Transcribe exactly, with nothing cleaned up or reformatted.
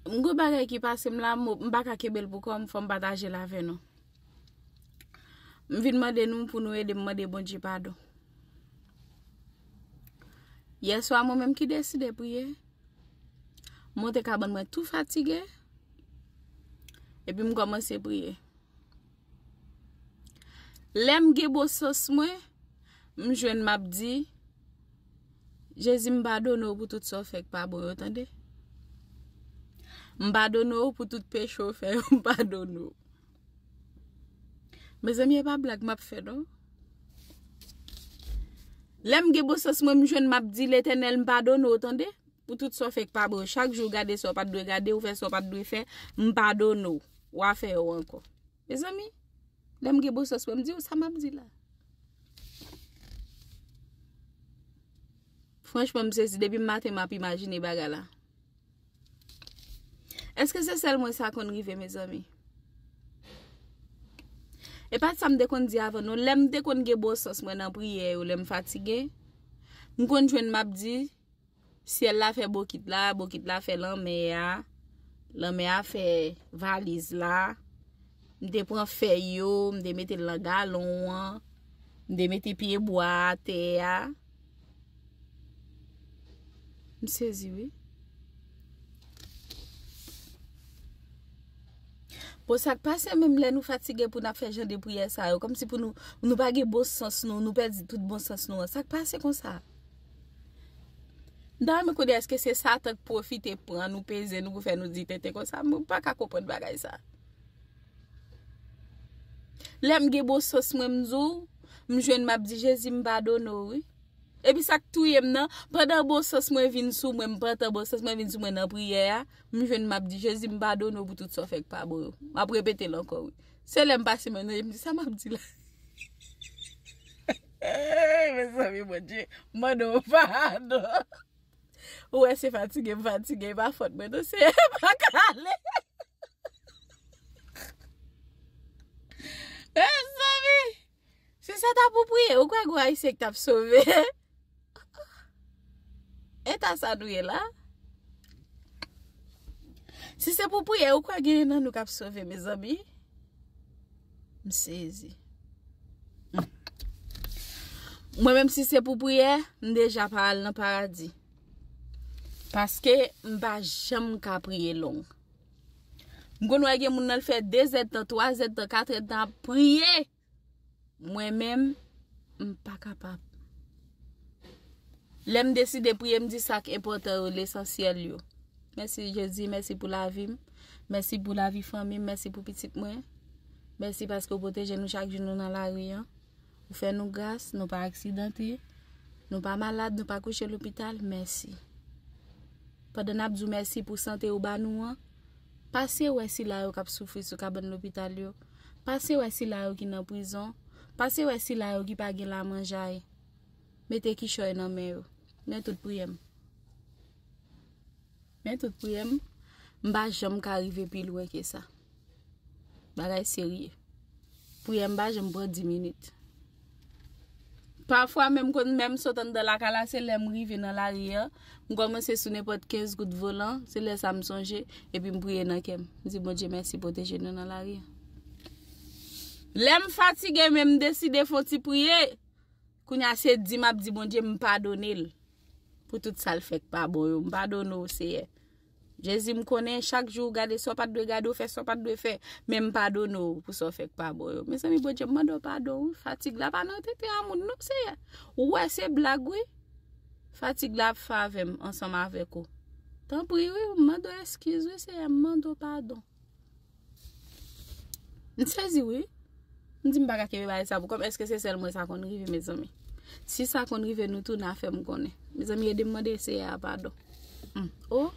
M gon bagay ki pase m la, m, m pa ka kenbe l pou kò m, fò m pataje l avè nou. M vin mande nou pou nou ede m mande Bondye padon. Yè swa, mwen menm ki deside priye. M monte kabann mwen tou fatige. Epi m kòmanse priye. Lè m gen bon sans mwen, m jwenn m ap di, Jezi, m padone w pou tout sa w fè k pa bon yo, tande. M padone w pou tout peche w fè yo, m padone w. Mezanmi, e pa blag m ap fè, non. Lè m gen bon sans mwen, m jwenn m ap di, Letènèl, m padone w, tande. Pou tout sa w fè k pa bon yo. Chak jou w gade sa w pa t dwe gade, ou fè sa w pa t dwe fè, m padone w. W a fè yo ankò. Mezanmi, lè m gen bon sans mwen, m di w sa m ap di la. Franchman, m sezi. Depi maten, m ap imajine bagay la. Èske se sèl mwen sa konn rive, mezanmi? E pa t sa m te konn di avan, non. Lè m te konn gen bon sans mwen nan priyè yo, lè m fatige, m konn jwenn m ap di, syèl la fè bokit la, bokit la fè lanmè a, lanmè a fè valiz la. M te pran fèy yo, m te mete l nan galon an, m te mete pye bwa atè a. M sezi, wi. Bon, sa k pase menm lè nou fatige pou n ap fè jan de priyè sa yo, kòmsi pou nou, nou pa gen bon sans nou, nou pèdi tout bon sans nou an. Sa k pase konsa? M ta renmen konnen èske se Satan k pwofite pran nou, peze nou pou fè nou di tenten konsa. Mwen pa ka konprann bagay sa. Lè m gen bon sans mwen, m di w, m jwenn m ap di, Jezi, m padone w, wi. Epi sa k touye m nan, pandan bon sans mwen vin sou mwen, m pantan bon sans mwen vin sou mwen nan priyè a, m jwenn m ap di, Jezi, m padone w pou tout sa w fè k pa bon yo. M ap repete l ankò, wi. Se lè m pase men nan, m di, sa m ap di la? Mezanmi, Bondye, m mande w padon. Ou wè, se fatige m fatige, e pa fòt mwen, non, Senyè, m pa ka ale. Mezanmi, si se ta pou priye, ou kwè gon Ayisyen ki t ap sove? Eta sa nou ye la? Si se pou priye, ou kwè gen nan nou k ap sove, mezanmi? M sezi. Mwen menm, si se pou priyè, m deja pa al nan paradi. Paske m pa janm ka priye long. M konn wè gen moun nan l fè de zèdtan, twa zèdtan, kat èdtan ap priye. Mwen menm, m pa kapab. Lè m deside priye, m di sa k enpòtan yo, lesansyèl yo. Mèsi Jezi, mèsi pou lavi m. Mèsi pou lavi fanmi m, mèsi pou pitit mwen. Mèsi paske w pwoteje nou chak jou nou nan lari an. Ou fè nou gras, nou pa aksidante, nou pa malad, nou pa kouche lopital, mèsi. Pandan n ap di w mèsi pou sante ou ba nou an, pase wè sila yo k ap soufri sou kabann lopital yo. Pase wè sila yo ki nan prizon. Pase wè sila yo ki pa gen lamanjay. Mete kichòy nan men yo. Men tout priyè m. Men tout priyè m, m pa janm ka rive pi lwen ke sa. Bagay serye. Priyè m pa janm pran dis minit. Pafwa, menm konn menm sot anndan lakay la, se lè m rive nan lari an, m kòmanse sou nenpòt kenz goud volan, se lè sa m sonje, epi m priye nan kè m. M di, Bondye, mèsi, pwoteje nou nan lari an. Lè m fatige, men m deside fè yon ti priye. Kounye a, se di m ap di Bondye, m padone l pou tout sa l fè k pa bon yo. M padone w, Seyè. Jezi, m konnen chak jou ou gade sa w pa t dwe gade, ou fè sa w pa t dwe fè, men m padone w pou sa w fè k pa bon yo. Mezanmi, Bondye, m mande w padon, wi. Fatig la pa nan tete a moun, non, Seyè. Ou wè se blag, wi. Fatig la ap fè avè m, ansanm avèk ou. Tanpri, wi, m mande w eskiz, wi, Seyè, m mande w padon. M sezi, wi. M di m pa ka kenbe bagay sa pou kò m. Èske se sèl mwen sa konn rive, mezanmi? Si sa konn rive nou tou, n a fè m konnen. Mezanmi, ede m mande Seyè a padon. Hmm. O,